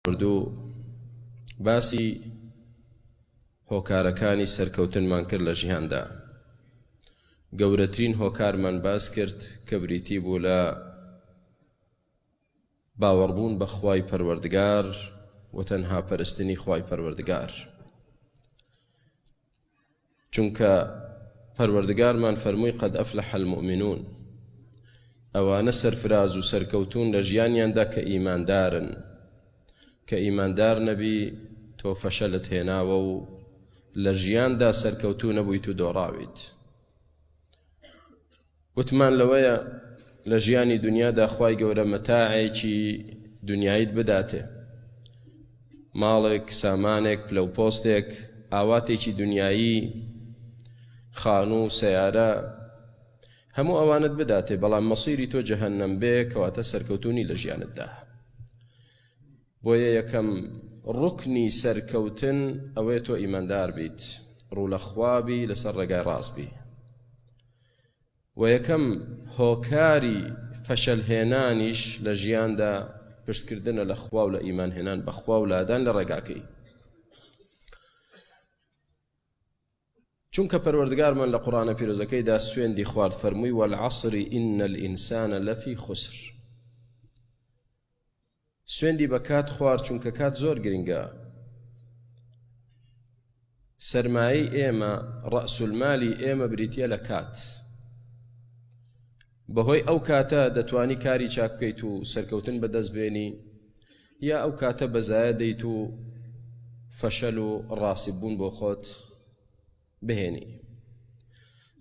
ڕابردوو باسی هۆکارەکانی سەرکەوتنمان کرد لە ژیاندا. گەورەترین هۆکارمان باس کرد کە بریتی بوو لە باوەڕبوون بە خوای پەروەردگار و تەنها پەرستنی خوای پەروەردگار. چونکە پەروەردگارمان فەرمووی قد افلح المؤمنون ئەوانە سەرفراز و سەرکەوتوون لە ژیانیاندا کە ئیماندارن کە ئیماندار نەبی تۆ فەشەلت هێناوە و لە ژیاندا سەرکەوتوو نەبوویت و دۆڕاویت وتمان لەوەیە لە ژیانی دنیادا خوای گەورە مەتاعێکی دنیاییت بداتێ ماڵێک سامانێک پلە و پۆستێک ئاواتێکی دنیایی خانوو و سەیارە هەموو ئەوانت بداتێ بەڵام مەسیری تۆ جەهەنەم بێ کەواتە سەرکەوتونی لە ژیانتدا بۆیە یەکەم ڕوکنی سەرکەوتن ئەوەیە تۆ ئیماندار بیت ڕوو لە خوا بی لەسەر ڕێگای ڕاست بی و یەکەم هۆکاری فەشەلهێنانیش لە ژیاندا پشتکردنە لە خوا و لە ئیمانهێنان بە خوا و لادان لە ڕێگاکەی چونکە پەروەردگارمان لە قوڕانە پیرۆزەکەیدا سوێندی خوارد فەرمووی والعصر إن الإنسان لفی خسر سوێندی بە کات خوارد چونکە کات زۆر گرنگە سەرمایەی ئێمە ڕەسولمالی ئێمە بریتە لە کات بەهۆی ئەو کاتە دەتوانی کاری چاک بکەیت و سەرکەوتن بەدەست بێنی یا ئەو کاتە بەزایە دەیت و فەشەل و ڕاستی بوون بۆ خۆت بهێنی.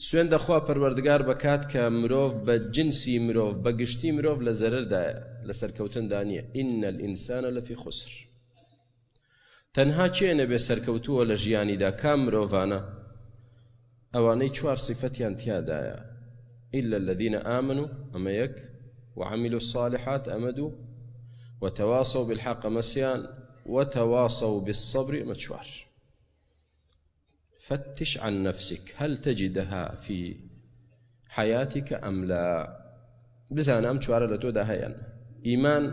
سوێند دەخوا پەروەردگار بە کات کە مرۆڤ بە جنسی مرۆڤ بە گشتی مرۆڤ لە زەرەردایە لە سەرکەوتندا نییە إن الإنسان لفی خسر تەنها کێ نەبێ سەرکەوتووە لە ژیانیدا کام مرۆڤانە ئەوانەی چوار سیفەتیان تیادایە إلا الذين آمنوا ئەمە یەک وعملوا الصالحات ئەمە دوو وتواصوا بالحق ئەمە سیان وتواصوا بالصبر ئەمە چوار فتش عن نفسك هل تجدها في حياتك أم لا بزانە ئەم چوارە لە تۆدا هەیەن ئیمان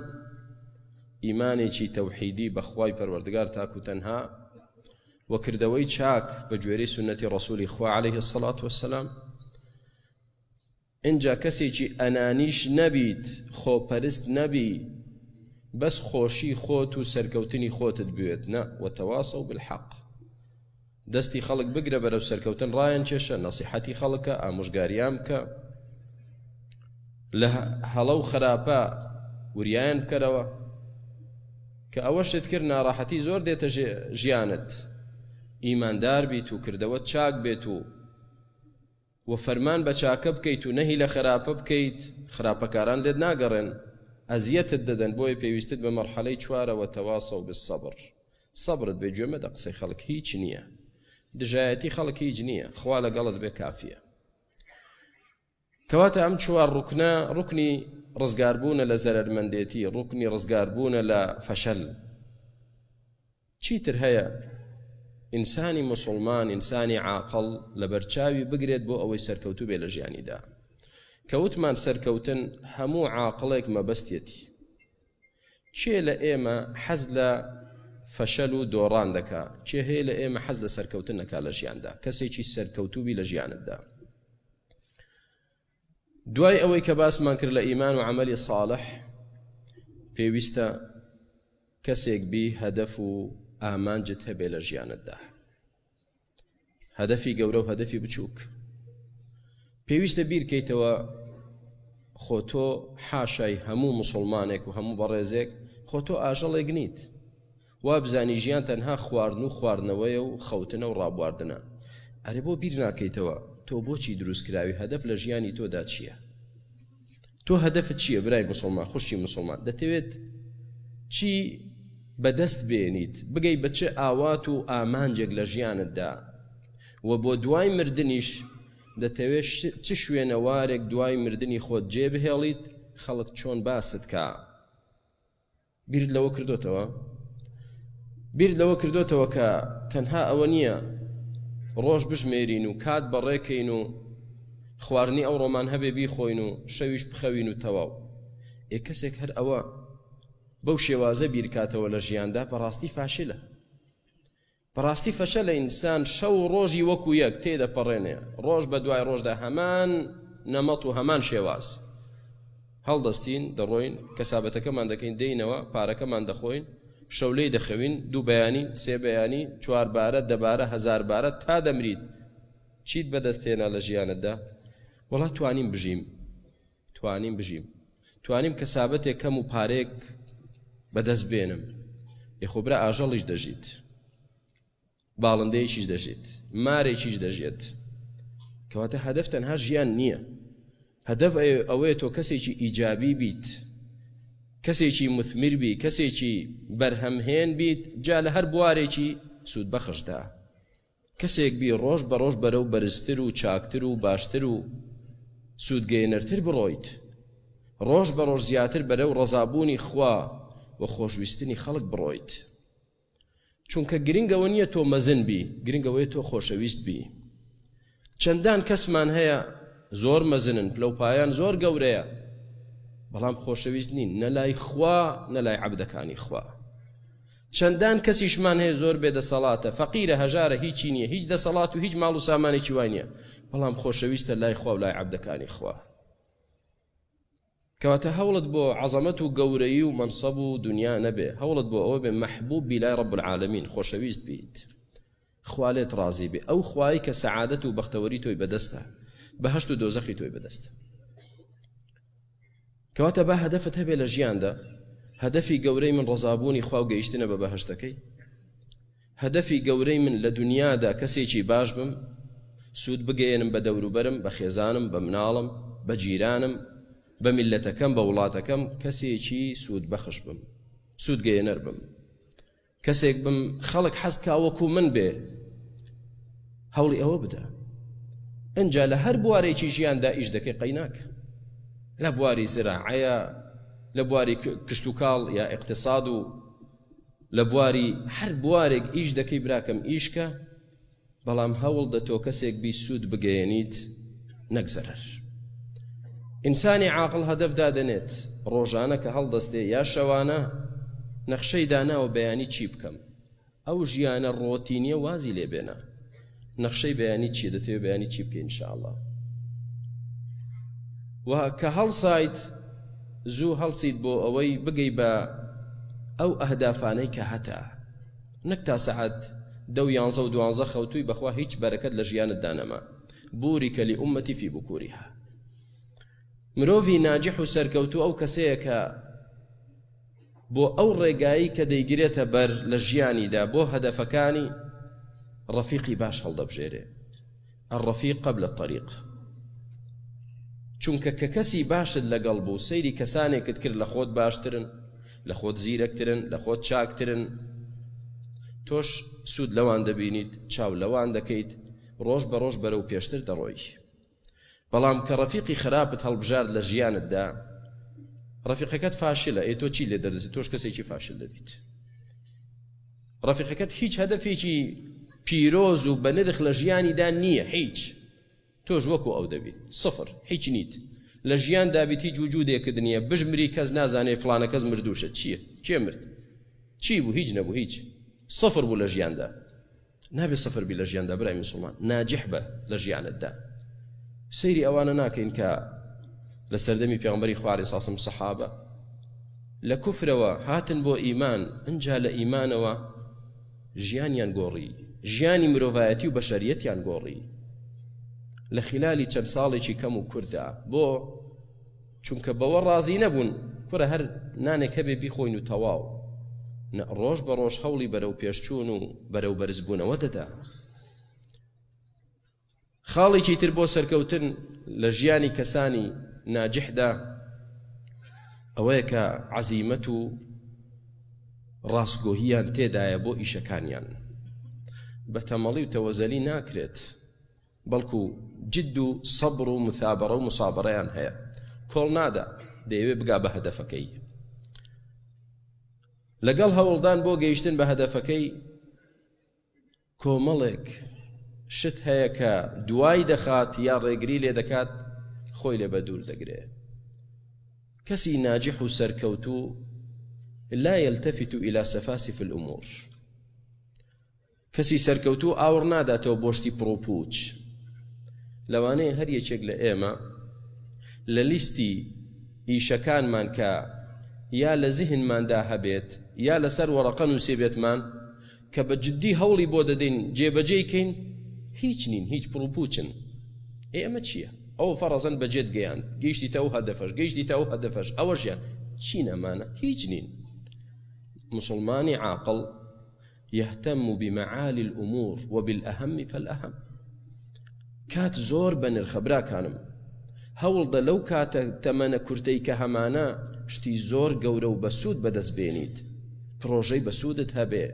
ئیمانێکی تەوحیدی بەخوای پەروەردگار تاکو تەنها وکردەوەی چاک بە گوێرەی سنەتی ڕسوولی خوا عليه الصلاة والسلام ئینجا کەسێکی ئەنانیش نەبیت، خۆپەرست نەبی، بەس خۆشی خۆت و سەرکەوتنی خۆتت بوێت، نا، وتواصوا بالحق، دەستی خەڵک بگرە بەرەو سەرکەوتن ڕایان کێشە، نەسیحەتی خەڵکە، ئامۆژگاریان بکە، لە هەڵە و خراپە وریایان بکەرەوە، کە ئەوەشت کرد ناڕەحەتی زۆر دێتە ژیانت، ئیماندار بیت و کردەوەت چاک بێت و وە فەرمان بە چاکە بکەیت و نەهی لە خراپە بکەیت خراپەکاران لێت ناگەڕێن ئەزیەتت دەدەن بۆیە پێویستت بە مەرحەلەی چوارە وتواصوا بالصبر سەبرت بێ گوێ مەدە قسەی خەڵک هیچ نییە دژایەتی خەڵک هیچ نییە خوا لەگەڵت بێ کافیە کەواتە ئەم چوار ڕوکنە ڕوکنی ڕزگاربوونە لە زەرەرمەندێتی ڕوکنی ڕزگاربوونە لە فەشەل چیتر هەیە ئینسانی موسڵمان ئینسانی عاقڵ لەبەرچاوی بگرێت بۆ ئەوەی سەرکەوتوو بێ لە ژیانیدا کە وتمان سەرکەوتن هەموو عاقڵێک مەبەستیەتی کێ لە ئێمە حەز لە فەشەل و دۆڕان دەکا کێ هەیە لە ئێمە حەز لە سەرکەوتن نەکا لە ژیاندا کەسێکی سەرکەوتوبی لە ژیانتدا دوای ئەوەی کە باسمان کرد لە ئیمان و عملی صالح پێویستە کەسێک بی هەدەف و ئامانجت هەبێ لە ژیانتدا هەدەفی گەورە و هەدەفی بچووک پێویستە بیرکەیتەوە خۆ تۆ حاشای هەموو مسلمانێک و هەموو بەڕێزێک خۆ تۆ ئاژەڵێک نیت وابزانی ژیان تەنها خواردن و خواردنەوەیە و خەوتنە و ڕابواردنە ئەرێ بۆ بیر ناکەیتەوە تۆ بۆچی دروست کراوی هەدەف لە ژیانی تۆدا چییە؟ تۆ هەدەفت چییە برای مسلمان خوشکی مسلمان دەتەوێت چی بەدەست بێنیت بگەی بە چ ئاوات و ئامانجێک لە ژیانتدا و بۆ دوای مردنیش دەتەوێت چ شوێنەوارێک دوای مردنی خۆت جێ بهێڵیت خەڵک چۆن باست کا بیرت لەوە کردۆتەوە؟ بیرت لەوە کردۆتەوە کە تەنها ئەوە نییە ڕۆژ بژمێرین و کات بەڕێکەین و خواردنی ئەو ڕۆمان هەبێ بیخۆین و شەویش بخەوین و تەواو ئێ کەسێک هەر ئەوە. بەو شێوازە بیرکاتەوە لە ژیاندا بەڕاستی فاشلە. بەڕاستی فەشەلە ئینسان شەو و ڕۆژی وەکو یەک تێدەپەڕێنێ ڕۆژ بە دوای ڕۆژدا هەمان نەمەط و هەمان شێواز هەڵدەستین دەڕۆین کەسابەتەکەمان دەکەین دێینەوە پارەکەمان دەخۆین شەو لێی دەخەوین دوو بەیانی سێ بەیانی چوار بارە دەبارە هەزار بارە تا دەمریت چیت بەدەست هێنا لە ژیانتدا وەڵا توانیم بژیم توانیم بژیم توانیم کەسابەتێک کەم و پارەیەک بەدەست بێنم ئێ خۆ برا ئاژەڵیش دەژیت باڵندەیەکیش دەژیت مارێکیش دەژێت کەواتە هەدەف تەنها ژیان نییە هەدەف ئەوەیە تۆ کەسێکی ئیجابی بیت کەسێکی مثمر بی کەسێکی بەرهەمهێن بیت جا لە هەر بوارێکی سوود بەخشدا کەسێک بی ڕۆژ بە ڕۆژ بەرەو بەرزتر و چاکتر و باشتر و سوودگەیەنەرتر بڕۆیت، ڕۆژ بە ڕۆژ زیاتر بەرەو ڕەزابوونی خوا و خۆشویستنی خەڵک بڕۆیت. چونکە گرنگ ئەوە نییە تۆ مەزن بی، گرنگ ئەوەیە تۆ خۆشەویست بی. چەندان کەسمان هەیە زۆر مەزنن، پلەوپایان زۆر گەورەیە، بەڵام خۆشەویست نین نە لای خوا نە لای عەبدەکانی خوا. چەندان کەسیشمان هەیە زۆر بێ دەسەڵاتە فەقیرە هەژارە هیچی نییە هیچ دەسەڵات و هیچ ماڵ و سامانێکی وای نییە بەڵام خۆشەویستە لای خوا و لای عەبدەکانی خوا کەواتە هەوڵت بۆ عەزەمەت و گەورەیی و مەنسەب و دنیا نەبێ هەوڵت بۆ ئەوە بێ مەحبوب بی لای ڕب العالمین خۆشەویست بیت خوا لێت ڕازی بێ ئەو خوای کە سەعادەت و بەختەوەری تۆی بەدەستە بەهەشت و دۆزەخی تۆی بەدەستە کەواتە با هەدەفت هەبێ لە ژیاندا هەدەفی گەورەی من ڕەزابوونی خوا و گەیشتنە بە بەهەشتەکەی هەدەفی گەورەی من لە دنیادا کەسێکی باش بم سوود بگەیەنم بە دەوروبەرم بە خێزانم بە مناڵم بە جیرانم بە میلەتەکەم بە وڵاتەکەم کەسێکی سوود بەخش بم سوود گەیەنەر بم کەسێک بم خەڵک حەز کا وەکو من بێ هەوڵی ئەوە بدە ئینجا لە هەر بوارێکی ژیاندا ئیش دەکەی قەیناک لە بواری زراعەیە لە بواری کشتتوکاڵ یا اقتصاد و لە بواری هەر بوارێک ئیش دەکەی براکەم ئیشکە بەڵام هەوڵدە تۆ کەسێک بی سوود بگەیەنیت نەک زەرەر. ئینسانی عاقڵ هەدەف دادەنێت ڕۆژانە کە هەڵدەستێ یا شەوانە نەخشەی داناوە بەیانی چی بکەم ئەو ژیانە ڕۆتینیە وازی لێ بێنە نەخشەی بەیانی چیە دەتەوێت بەیانی چی بکەی انشاءاللە و کە هەڵسایت زوو هەڵسیت بۆ ئەوەی بگەی بە ئەو ئەهدافانەی کە هەتە نەک تا سەعات دە و یانزە و دوانزە خەوتووی بەخوا هیچ بەرەکەت لە ژیانتدا نەما بورک لأمتی فی بکورها مرۆڤی ناجح و سەرکەوتوو ئەو کەسەیە کە بۆ ئەو ڕێگایی کە دەیگرێتە بەر لە ژیانیدا بۆ هەدەفەکانی ڕەفیقی باش هەڵدەبژێرێ الرفیق قبل الطریق چونکە کە کەسی باشت لەگەڵ بوو سەیری کەسانێکت کرد لە خۆت باشترن لە خۆت زیرەکترن لە خۆت چاکترن تۆش سوود لەوان دەبینیت چاو لەوان دەکەیت ڕۆژ بە ڕۆژ بەرەو پێشتر دەڕۆی بەڵام کە ڕەفیقی خراپت هەڵبژارد لە ژیانتدا ڕەفیقەکەت فاشلە ئێ تۆ چی لێ دەردەچێت تۆش کەسێکی فاشل دەبیت ڕەفیقەکەت هیچ هەدەفێکی پیرۆز و بەنرخ لە ژیانیدا نییە هیچ تۆش وەکو ئەو دەبیت سفر هیچ نیت لە ژیان دابیت هیچ وجودێکت نییە بژمری کەس نازانێت فلانە کەس مردوشە چییە کێ مرد چی بوو هیچ نەبوو هیچ سفر بوو لە ژیاندا نابێ سفر بی لە ژیاندا برای مسلمان ناجح بە لە ژیانتدا سەیری ئەوانە ناکەین کە لە سەردەمی پێغمبەری خوارێ ساسم سەحابە لە کوفرەوە هاتن بۆ ئیمان ئینجا لە ئیمانەوە ژیانیان گۆڕی ژیانی مرۆڤایەتی و بەشەریەتیان گۆڕی لە خلالی چەند ساڵێکی کەم و کووردا بۆ چونکە بەوە ڕازی نەبوون کورە هەر نانێک هەبێ بیخۆین و تەواو نە ڕۆژ بە ڕۆژ هەوڵی بەرەو پێشچوون و بەرەو بەرزبوونەوە دەدا خاڵێکی تر بۆ سەرکەوتن لە ژیانی کەسانی ناجحدا ئەوەیە کە عەزیمەت و ڕاستگۆهیان تێدایە بۆ ئیشەکانیان بە تەمەڵی و تەوەزەلی ناکرێت بەڵکو جد و سەبر و مثابەرە و مسابەرەیان هەیە کۆڵ نادا دەیەوێت بگا بە هەدەفەکەی لەگەڵ هەوڵدان بۆ گەیشتن بە هەدەفەکەی کۆمەڵێک شت هەیە کە دوای دەخات یا ڕێگری لێ دەکات خۆی لێ بە دوور دەگرێ کەسی ناجح و سەرکەوتوو. لا يلتفت إلى سفاسف الأمور. کەسی سەرکەوتوو ئاوڕ ناداتەوە بۆ شتی پڕوپووچ. لەوانەیە هەر یەکێک لە ئێمە لە لیستی ئیشەکانمان کە یا لە زیهنماندا هەبێت یا لەسەر وەڕەقە نووسیبێتمان کە بە جددی هەوڵی بۆ دەدەین جێبەجێی کەین هیچ نین، هیچ پڕوپووچن. ئێ ئەمە چییە؟ ئەوە فەڕەزەن بەجێت گەیاند، گەیشتیتە ئەو هەدەفەش، گەیشتیتە ئەو هەدەفەش، ئەوەشیان چین ئەمانە؟ هیچ نین. مسوڵمانی عاقڵ يهتم بمعالي الأمور وبالأهم فالأهم. کات زۆر بەنرخە براکانم، هەوڵدە لەو کاتە تەمەنە کورتەی کە هەمانە شتی زۆر گەورە و بەسوود بەدەست بێنیت، پڕۆژەی بەسوودت هەبێ،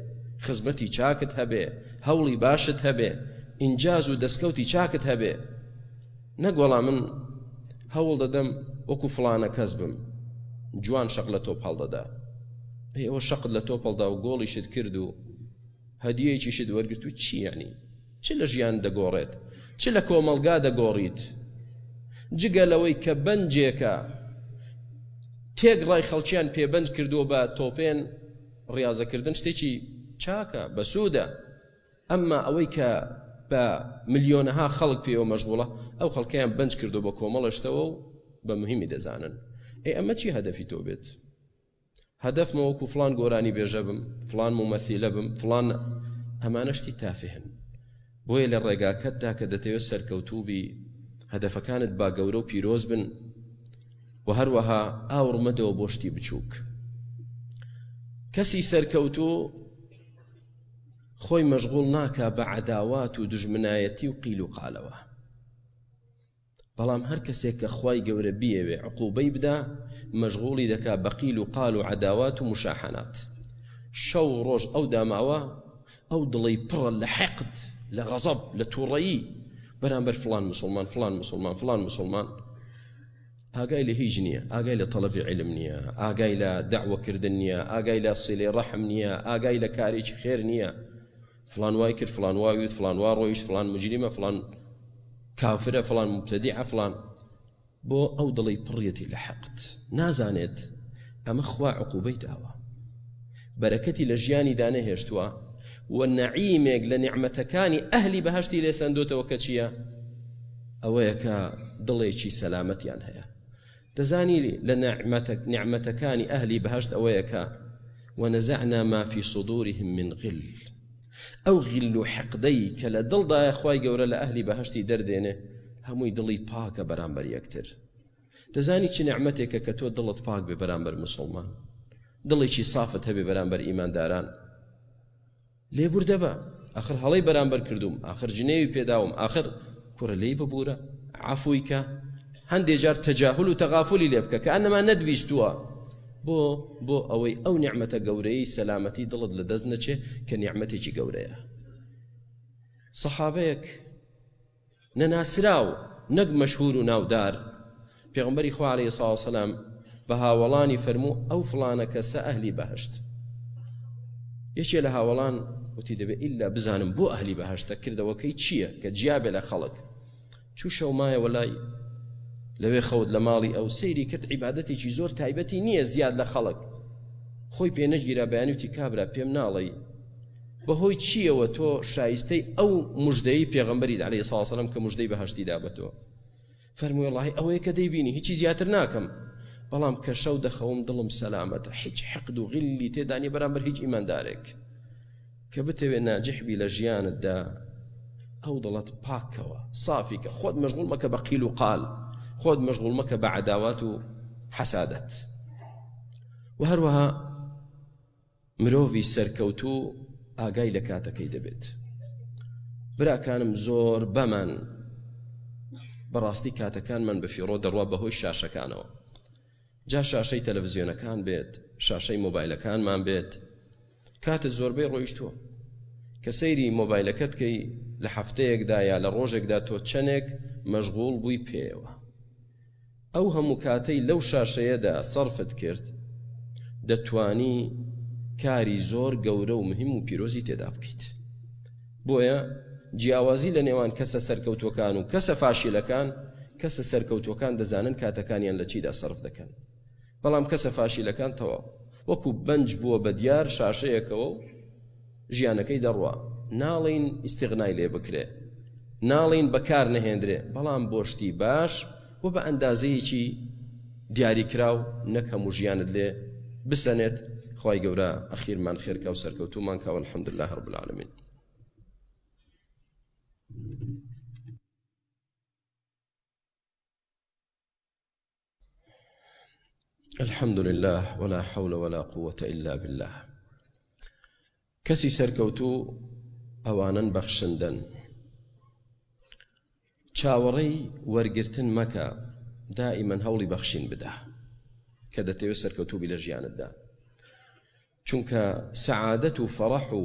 خزمەتی چاکت هەبێ، هەوڵی باشت هەبێ، ئینجاز و دەستکەوتی چاکت هەبێ، نەک وەڵا من هەوڵ دەدەم وەکو فڵانە کەس بم جوان شەق لە تۆپ هەڵدەدا. ئەی ئەوە شەقت لە تۆپ هەڵدا و گۆڵیشت کرد و هەدیەیەکیشت وەرگرت و چی یعنی چ لە ژیان دەگۆڕێت چ لە کۆمەڵگا دەگۆڕیت جگە لەوەی کە بەنجێکە تێک ڕای خەڵکیان پێبەنج کردووە بە تۆپێن ڕاضەکردن شتێکی چاکە بەسوودە ئەمما ئەوەی کە بە ملیۆنەها خەڵک پێوە مەشغوڵە ئەو خەڵکیان بەنج کردو بە کۆمەڵەشتەوە و بە مهمی دەزانن ئەی ئەمە چی هەدەفی تۆ بێت هەدەفمە وەکو فڵان گۆرانی بێژە بم فڵان مومەثیلە بم فڵان ئەمانە شتی تافهن بۆیە لە ڕێگاکەتدا کە دەتەوێت سەرکەوتوو بی هەدەفەکانت با گەورە و پیرۆز بن و هەروەها ئاوڕ مەدەوە بۆ شتی بچووک کەسی سەرکەوتوو خۆی مەشغوڵ ناکا بە عەداوات و دژمنایەتی و قیل و قالەوە بەڵام هەر کەسێک کە خوای گەورە بیەوێ عقوبەی بدا مەشغوڵی دەکا بە قیل و قال و عەداوات و مشاحەنات شەو و ڕۆژ ئەو داماوە ئەو دڵی پڕە لە حقد لە غەزەب لە تووڕەیی بەرامبەر فلان مسلمان فلان مسلمان فلان مسلمان ئاگای لە هیچ نییە ئاگای لە تەڵەبی علم نییە ئاگای لە داوەکردن نییە ئاگای لە سیلەی ڕەحم نییە ئاگای لە کارێکی خێر نییە فڵان وای کرد فڵان وا وت فڵان وا ڕۆیشت فڵان مجریمە فڵان کافرە فڵان مبتدیعە فڵان بۆ ئەو دڵی پڕیەتی لە حەقت نازانێت ئەمە خوا عقوبەی داوە بەرەکەتی لە ژیانی دانەهێشتووە و نەعیمێک لە نیعمەتەکانی ئەهلی بەهشتی لێ سەندۆتەوە کە چییە ئەوەیە کە دڵێکی سەلامەتیان هەیە دەزانی لە نیعمەتەکانی ئەهلی بەهەشت ئەوەیە کە ونزعنا ما فی صدورهم من غل ئەو غل و حقدەی کە لە دڵدایە خوای گەورە لە ئەهلی بەهەشتی دەردێنێ هەمووی دڵی پاکە بەرامبەر یەکتر دەزانی چ نیعمەتێکە کە تۆ دڵت پاک بێ بەرامبەر مسلمان دڵێکی سافت هەبێ بەرامبەر ئیمانداران لێبوردە بە ئاخر هەڵەی بەرامبەر کردووم ئاخر جنێوی پێداوم ئاخر کوڕە لێی ببوورە عەفوی کە هەندێ جار تەجاهل و تەغافلی لێ بکە کە ئەنەما نەتبیستووە بۆ بۆ ئەوەی ئەو نیعمەتە گەورەی سەلامەتی دڵت لە دەست نەچێ کە نیعمەتێکی گەورەیە سەحابەیەک نەناسراو نەک مەشهور و ناودار، پێغەمبەری خوا علیە سڵاو وسلام بە هاوەڵانی فەرموو ئەو فڵانە کەسە ئەهلی بەهەشت. یەکێ لە هاوەڵان وتی دەبێ ئیلا بزانم بۆ ئەهلی بەهەشتە کردەوەکەی چییە کە جیابێ لە خەڵک. چوو شەو مایەوە لای لەوێ خەوت لە ماڵی ئەو سەیری کرد عیبادەتێکی زۆر تایبەتی نییە زیاد لە خەڵک خۆی پێ نەگیرا بەیانی وتی کابرا پێم ناڵێی بەهۆی چییەوە تۆ شایستەی ئەو مژدەی پێغەمبەری عەلەیهی سڵاو وسەلام کە مژدەی بەهەشتی دا بە تۆ فەرمووی وەڵاهی ئەوەیە کە دەیبینی هیچی زیاتر ناکەم بەڵام کە شەو دەخەوم دڵم سەلامەتە هیچ حقد و غیلی تێدا نییە بەرامبەر هیچ ئیماندارێک کە بتەوێت ناجح بی لە ژیانتدا ئەو دڵەت پاکەوە سافی کە خۆت مەشغوڵ مەکە بە قیل و قال خۆت مەشغوڵ مەکە بە عەداوات و حەسادەت و هەروەها مرۆڤی سەرکەوتوو ئاگای لە کاتەکەی دەبێت. براکانم زۆر بەمان بەڕاستی کاتەکانمان بە فیڕۆ دەڕوا بەهۆی شاشەکانەوە. جا شاشەی تەلەڤزیۆنەکان بێت، شاشەی مۆبایلەکانمان بێت، کاتت زۆربەی ڕۆیشتووە. کە سەیری مۆبایلەکەت کەی لە هەفتەیەکدا یا لە ڕۆژێکدا تۆ چەندێک مەشغوڵ بووی پێیەوە. ئەو هەموو کاتەی لەو شاشەیەدا سەرفت کرد دەتوانی کاری زۆر گەورە و مهم و پیرۆزی تێدا بکەیت بۆیە جیاوازی لە نێوان کەسە سەرکەوتوەکان و کەسە فاشیلەکان کەسە سەرکەوتوەکان دەزانن کاتەکانیان لە چیدا سەرف دەکەن بەڵام کەسە فاشیلەکان تەواو. وەکو بەنج بووە بە دیار شاشەیەکەوە و ژیانەکەی دەڕوا ناڵین ئیستغنای لێ بکرێ ناڵین بەکار نەهێندرێ بەڵام بۆ شتی باش و بە ئەندازەیەکی دیاریکراو نەک هەموو ژیانت لێ بسەنێت خوای گەورە ئەخیرمان خێرکا و سەرکەوتومان کا والحمد لله رب العالمین. الحمد لله ولا حول ولا قوة إلا بالله کەسی سەرکەوتوو ئەوانن بەخشندەن چاوەڕێی وەرگرتن مەکە دائیمەن هەوڵی بەخشین بدە کە دەتەوێت سەرکەوتوو بی لە ژیانتدا چونکە سەعادەت و فەڕەح و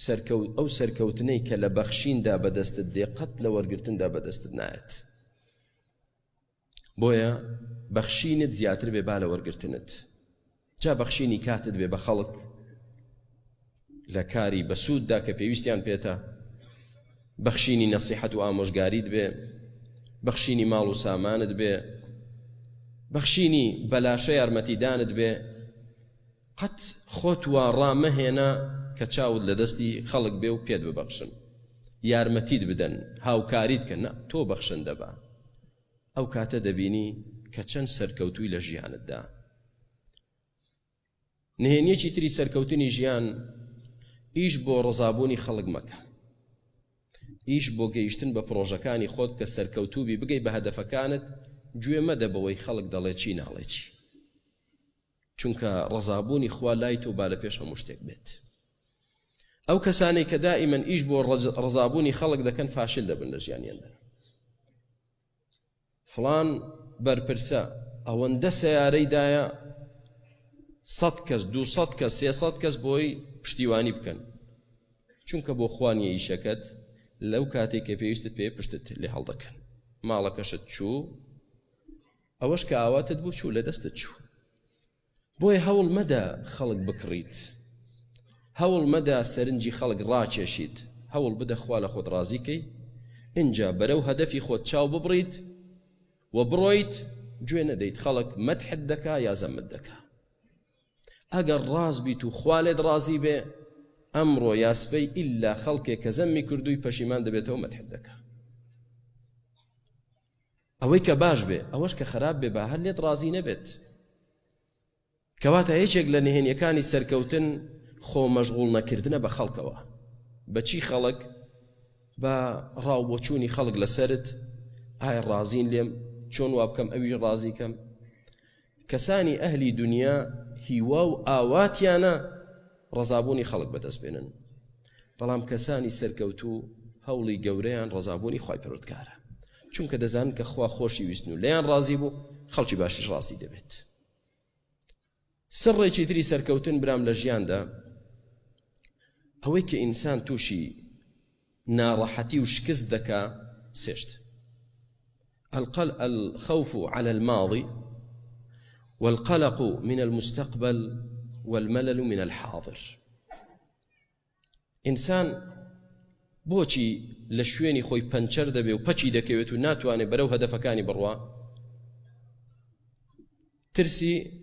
سەرکەوت ئەو سەرکەوتنەی کە لە بەخشیندا بەدەستت دێ قەت لە وەرگرتندا بەدەستت نایەت بۆیە بەخشینت زیاتر بێ با لە وەرگرتنت جا بەخشینی کاتت بێ بە خەڵک لە کاری بەسووددا کە پێویستیان پێتە بەخشینی نەسیحەت و ئامۆژگاریت بێ بەخشینی ماڵ و سامانت بێ بەخشینی بەلاشە یارمەتیدانت بێ قەت خۆت وا ڕامەهێنە کە چاوت لە دەستی خەڵک بێ و پێت ببەخشن یارمەتیت بدەن هاوکاریت کە نە تۆ بەخشندە بە ئەو کاتە دەبینی کە چەند سەرکەوتووی لە ژیانتدا. نهێنیەکی تری سەرکەوتنی ژیان ئیش بۆ ڕەزابوونی خەڵک مەکە. ئیش بۆ گەیشتن بە پرۆژەکانی خۆت بکە سەرکەوتووبی بگەی بە هەدەفەکانت گوێ مەدە بەوەی خەڵک دەڵێ چی ناڵێ چی. چونکە ڕەزابوونی خوا لای تۆ با لە پێش هەموو شتێک بێت. ئەو کەسانەی کە دائیمەن ئیش بۆ ڕەزابوونی خەڵک دەکەن فاشل دەبن لە ژیانیاندا. فڵان بەرپرسە ئەوەندە سەیارەی دایە سەد کەس دوسەد کەس سێسەد کەس بۆی پشتیوانی بکەن چونکە بۆ خوانیە ئیشەکەت لەو کاتێک کە پێویستت پێ پشتت لێ هەڵدەکەن ماڵەکەشت چوو ئەوەش کە ئاواتت بوو چوو لە دەستت چوو بۆیە هەوڵ مەدە خەڵک بکڕیت، هەوڵ مەدە سەرنجی خەڵک ڕاکێشیت، هەوڵ بدە خوا لە خۆت ڕازی کەی، ئینجا بەرەو هەدەفی خۆت چاو ببڕیت و بڕۆیت، گوێ نەدەیت خەڵک مەدحت دەکا یا زەمت دەکا. ئەگەر ڕاست بیت و خوا لێت ڕازی بێ، ئەمڕۆ یا سبەی ئیلا خەڵکێک کە زەمی کردووی پەشیمان دەبێتەوە مەدحت دەکا. ئەوەی کە باش بێ ئەوەش کە خراپ بێ با هەر لێت ڕازی نەبێت کەواتە یەکێک لە نهێنیەکانی سەرکەوتن خۆ مەشغوڵ نەکردنە بە خەڵکەوە بەچی خەڵک بە ڕاو بۆچوونی خەڵک لەسرت ئایا ڕازین لێم چۆن وا بکەم ئەویش ڕازی کەم کەسانی ئەهلی دنیا هیوا و ئاواتیانە ڕەزابوونی خەڵک بەدەست بێنن بەڵام کەسانی سەرکەوتوو هەوڵی گەورەیان ڕەزابوونی خوای پەروەردگارە چونکە دەزانن کە خوا خۆشی ویستن و لێیان ڕازی بوو خەڵکی باشیش ڕازی دەبێت سڕێکی تری سەرکەوتن برام لە ژیاندا ئەوەی کە ئینسان تووشی ناڕەحەتی و شکست دەکا سێشت القل الخوف على الماضي والقلق من المستقبل والملل من الحاضر ئینسان بۆچی لە شوێنی خۆی پەنچەر دەبێ و پەچی دەکەوێت و ناتوانێت بەرەو هەدەفەکانی بڕوا ترسی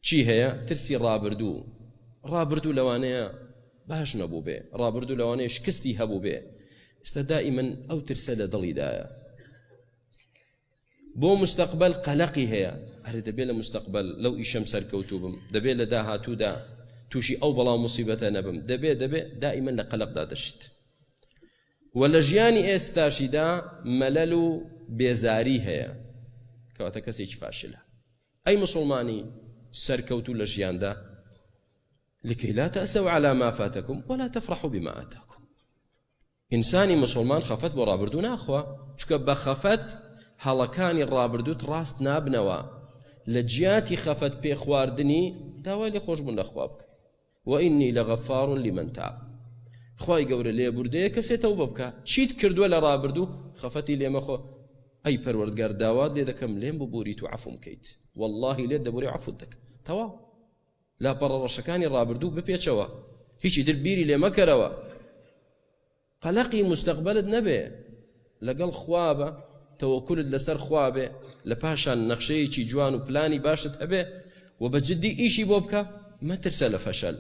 چی هەیە؟ ترسی ڕابردوو. ڕابردوو لەوانەیە باش نەبووبێ، ڕابردوو لەوانەیە شکستی هەبووبێ. ئێستا دائیمەن ئەو ترسە لە دڵیدایە. بۆ مستەقبەل قەلەقی هەیە، ئەرێ دەبێ لە مستەقبەل لەو ئیشەم سەرکەوتوو بم، دەبێ لە داهاتوودا تووشی ئەو بەڵا و موسیبەتە نەبم، دەبێ دەبێ دائیمەن لە قەلەقدا دەشیت. و لە ژیانی ئێستاشیدا مەلەل و بێزاری هەیە، کەواتە کەسێکی فاشلە. ئەی مسوڵمانی سەرکەوتوو لە ژیاندا لكي لا تأسوا على ما فاتكم ولا تفرحوا بما آتاكم ئینسانی مسلمان خەفەت بۆ ڕابردوو ناخوا چکە بە خەفەت هەڵەکانی ڕابردووت ڕاست نابنەوە لە جیاتی خەفەت پێخواردنی داوای لێ خۆشببوون لەخوا بکە وإنی لغفار لمن تاب خوای گەورە لێبوردەیە کەسێ تەوبە بکا چیت کردووە لە ڕابردوو خەفەتی لێ مەخۆ ئەی پەروەردگار داوات لێ دەکەم لێم ببوریت و عەفوم کەیت واللهی لێت دەبوری عەفوت دەکەم تەواو لاپەڕە ڕەشەکانی ڕابردوو بپێچەوە هیچی تر بیری لێ مەکەرەوە قەلەقی مستەقبەلت نەبێ لەگەڵ خوا بە تەوەکولت لەسەر خوا بێ لە پاشان نەخشەیەکی جوان و پلانی باشت هەبێ. و بە جدی ئیشی بۆ بکە، مەترسە لە فەشەل.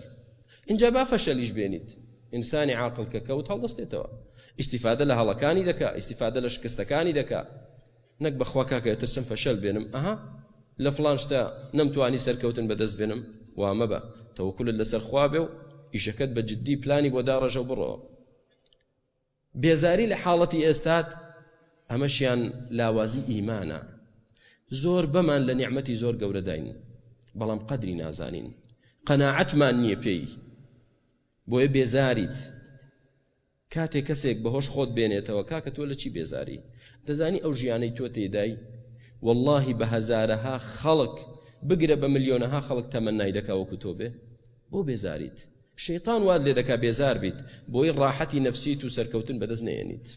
ئینجا با فەشەلیش بێنیت. ئینسانی عاقڵ کە کەوت هەڵدەستێتەوە. ئیستیفادە لە هەڵەکانی دەکا، ئیستیفادە لە شکستەکانی دەکا. نەک بەخوا کاکە ئەترسم فەشەل بێنم، ئەها لە فڵان شتە نەمتوانی سەرکەوتن بەدەست بێنم، وا مەبە. تەوەکولت لەسەر خوا بێ و ئیشەکەت بە جدی پلانی بۆ داڕێژە و بڕۆ. بێزاری لە حاڵەتی ئێستات ئەمەشیان لاوازی ئیمانە زۆر بەمان لە نیعمەتی زۆر گەورەداین بەڵام قەدری نازانین قەناعەتمان نییە پێی بۆیە بێزاریت کاتێک کەسێک بەهۆش خۆت بێنێتەوە کاکە تۆ لە چی بێزاری دەزانی ئەو ژیانەی تۆ تێدای واللهی بە هەزارەها خەڵک بگرە بە ملیۆنەها خەڵک تەمەنای دەکا وەکو تۆ بێ بۆ بێزاریت شەیتان وات لێ دەکا بێزار بیت بۆی ڕاحەتی نەفسیت و سەرکەوتن بەدەست نێنیت.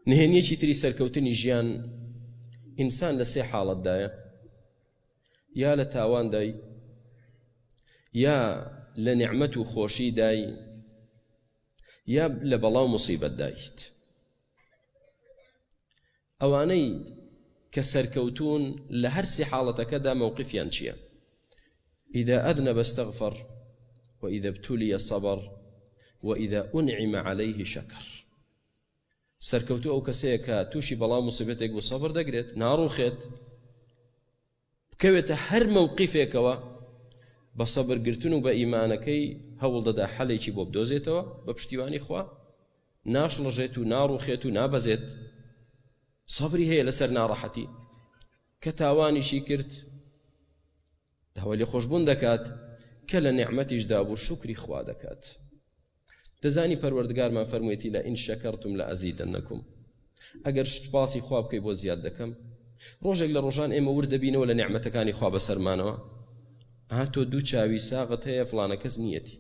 نهێنیەکی تری سەرکەوتنی ژیان ئینسان لە سێ حاڵەتدایە یا لە تاواندای یا لە نیعمەت و خۆشی دای یا لە بەڵا و مصیبەت دایت. ئەوانەی کە سەرکەوتوون لە هەر سێ حاڵەتەکەدا مەوقفیان چییە؟ إذا أذنب استغفر وإذا ابتلي صبر وإذا أنعم عليه شكر. سەرکەوتوو ئەو کەسەیە کە تووشی بەڵا و موسیبەتێک بوو سەبر دەگرێت، ناڕووخێت، بکەوێتە هەر مەوقیفێکەوە بە سەبرگرتن و بە ئیمانەکەی هەوڵ دەدا حەلێکی بۆ بدۆزێتەوە بە پشتیوانی خوا، ناشڵەژێت و ناڕوخێت و نابەزێت، سەبری هەیە لەسەر ناڕەحەتی، کە تاوانیشی کرد داوای لێخۆشبوون دەکات، کە لە نیعمەتیشدا بوو شوکری خوا دەکات. دەزانی پەروەردگارمان فەرموویەتی لە ئین شەکەرتم لە ئەزیدەنەکم، ئەگەر سوپاسی خوا بکەی بۆ زیاد دەکەم. ڕۆژێک لە ڕۆژان ئێمە ورد دەبینەوە لە نیعمەتەکانی خوا بەسەرمانەوە. ئا تۆ دوو چاوی ساغت هەیە فڵانە کەس نییەتی.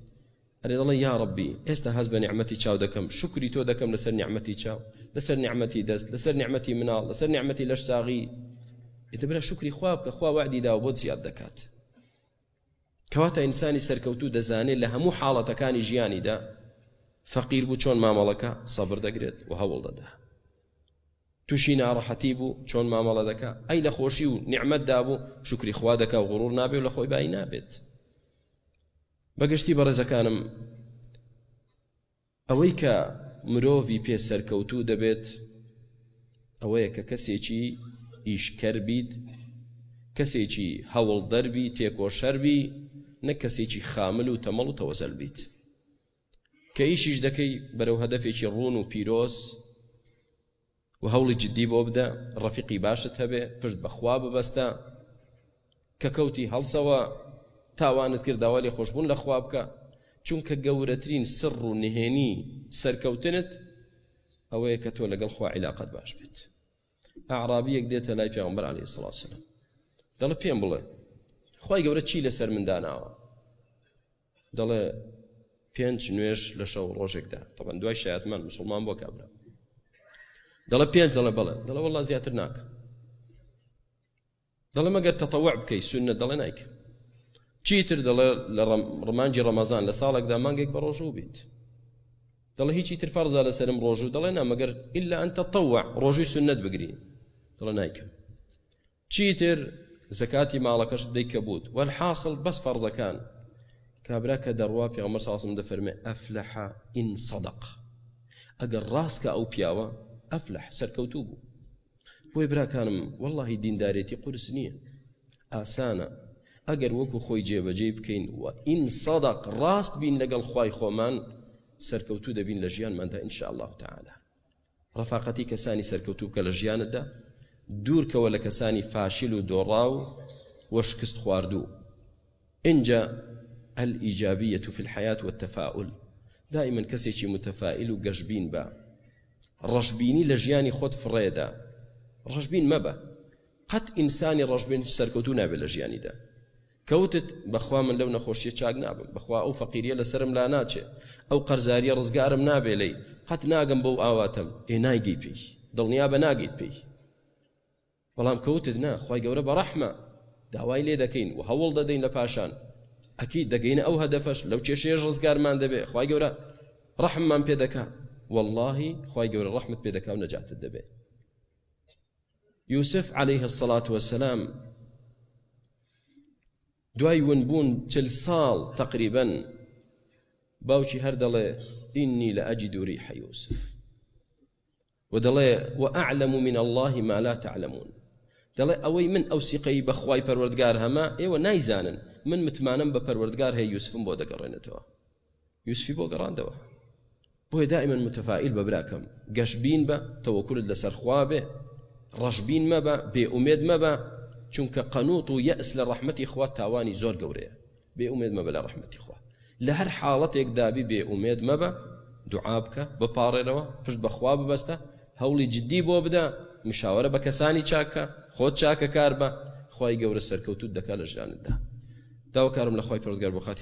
ئەرێ دەڵێ یا ڕەبی ئێستا هەست بە نیعمەتی چاو دەکەم، شوکری تۆ دەکەم لەسەر نیعمەتی چاو، لەسەر نیعمەتی دەست، لەسەر نیعمەتی مناڵ، لەسەر نیعمەتی لەش ساغی. ئیتر برا شوکری خوا بکە، خوا وەعدی داوە بۆت زیاد دەکات. کەواتە ئینسانی سەرکەوتوو دەزانێت لە هەموو حاڵەتەکانی ژیانیدا فەقیر بوو چۆن مامەڵەکە سەبر دەگرێت و هەوڵ دەدا، تووشی ناڕەحەتی بوو چۆن مامەڵە دەکا، ئەی لە خۆشی و نیعمەتدا بوو شوکری خوا دەکا و غڕور نابێ و لە خۆی بایی نابێت. بەگشتی بەڕێزەکانم ئەوەی کە مرۆڤی پێ سەرکەوتوو دەبێت ئەوەیە کە کەسێکی ئیشکەر بیت، کەسێکی هەوڵدەر بی، تێکۆشەر بی، نەک کەسێکی خامل و تەمەڵ و تەوەزەل بیت. کە ئیشیش دەکەی بەرەو هەدەفێکی ڕوون و پیرۆز و هەوڵی جدی بۆ بدە، ڕەفیقی باشت هەبێ، پشت بە خوا ببەستە، کە کەوتی هەڵسەوە، تاوانت کرد داوا لێخۆشبوون لە خوا بکە، چونکە گەورەترین سڕ و نهێنی سەرکەوتنت ئەوەیە کە تۆ لەگەڵ خوا عیلاقەت باش بێت. ئەعرابیەک دێتە لای پێغەمبەر عەلەیهی سڵاو سەلام دەڵێ پێم بڵێ خوای گەورە چی لەسەر من داناوە؟ دەڵێ پێنج نوێژ لە شەو ڕۆژێکدا، تەبەن دوای شایەتمان مسلمان بۆ کابرا دەڵێ پێنج، دەڵێ بەڵێ، دەڵێ وەڵا زیاتر ناکە، دەڵێ مەگەر تەتەوع بکەی سوننەت، دەڵێ نایکە. چیتر دەڵێ لە ڕمانجی ڕەمەزان لە ساڵێکدا مانگێک بە ڕۆژوو بیت، دەڵێ هیچی تر فەرزە لەسەرم ڕۆژوو، دەڵێ نا مەگەر ئیلا ئەن تەتەوع ڕۆژووی سوننەت بگری، دەڵێ نایکەم. چیتر زەکاتی ماڵەکەشت بدەی کە بوت، وەلحاصل بەس فەرزەکان. کابرا کە دەڕوا پێغەمبەر صلی الله علیه و سلم دەفەرمێ ئەفلح ئین صدق، ئەگەر ڕاست کە ئەو پیاوە ئەفلح سەرکەوتوو بوو. بۆی براکانم واللهی دیندارێتی قورس نییە، ئاسانە ئەگەر وەکو خۆی جێبەجێی بکەین و ئین صدق ڕاست بین لەگەڵ خوای خۆمان سەرکەوتوو دەبین لە ژیانماندا إن شاء الله تعالی. ڕەفاقەتی کەسانی سەرکەوتوو بکە لە ژیانتدا، دوورکەوە لە کەسانی فاشل و دۆڕاو و شکست خواردوو. ئینجا الإیجابیە فی الحیاة والتفاؤل، دائما کەسێکی متفائل و گەشبین بە، ڕەشبینی لە ژیانی خۆت فڕێدە، ڕەشبین مەبە، قەت ئینسانی ڕەشبین سەرکەوتوو نابێت لە ژیانیدا. کەوتت بەخوا من لەو نەخۆشیە چاک نابم، بەخوا ئەو فەقیریە لەسەرم لاناچێ، ئەو قەرزاریە ڕزگارم نابێ لێی، قەت ناگەم بەو ئاواتەم، ئێ نایگەی پێی، دڵنیابە ناگەیت پێی. بەڵام کەوتت نا، خوای گەورە بەڕەحمە، داوای لێ دەکەین و هەوڵ دەدەین لە پاشان، ئەکید دەگەینە ئەو هەدەفەش، لەو کێشەیەش ڕزگارمان دەبێ، خوای گەورە ڕەحممان پێ دەکا، وەڵڵاهی خوای گەورە ڕەحمت پێ دەکا و نەجاتت دەبێ. یوسف علیه الصلاة والسلام. دوای ونبوون چل ساڵ تەقریبەن باوکی هەر دەڵێ ئینی لە ئەجد ریح یوسف و دەڵێ وأعلم من الله ما لا تعلمون دەڵێ ئەوەی من ئەو سیقەی بە خوای پەروەردگار هەمە ئێوە نایزانن من متمانەم بە پەروەردگار هەیە یوسفم بۆ دەگەڕێنێتەوە یوسفی بۆ گەڕاندەوە بۆیە دائما متفائل بە براکەم گەشبین بە تەوەکولت لەسەر خوا بێ ڕەشبین مەبە بێ ئومێد مەبە چونکە قەنوط و یەئس لە ڕەحمەتی خوا تاوانی زۆر گەورەیە بێ ئومێد مەبە لە ڕەحمەتی خوا لە هەر حاڵەتێکدا بی بێ ئومێد مەبە دوعا بکە بپاڕێرەوە پشت بەخوا ببەستە هەوڵی جدی بۆ بدە مشاوەرە بە کەسانی چاکە خۆت چاکە کار بە خوای گەورە سەرکەوتوت دەکات لە ژیانتدا داواکارم لە خوای پەروەردگار بۆ خاتری.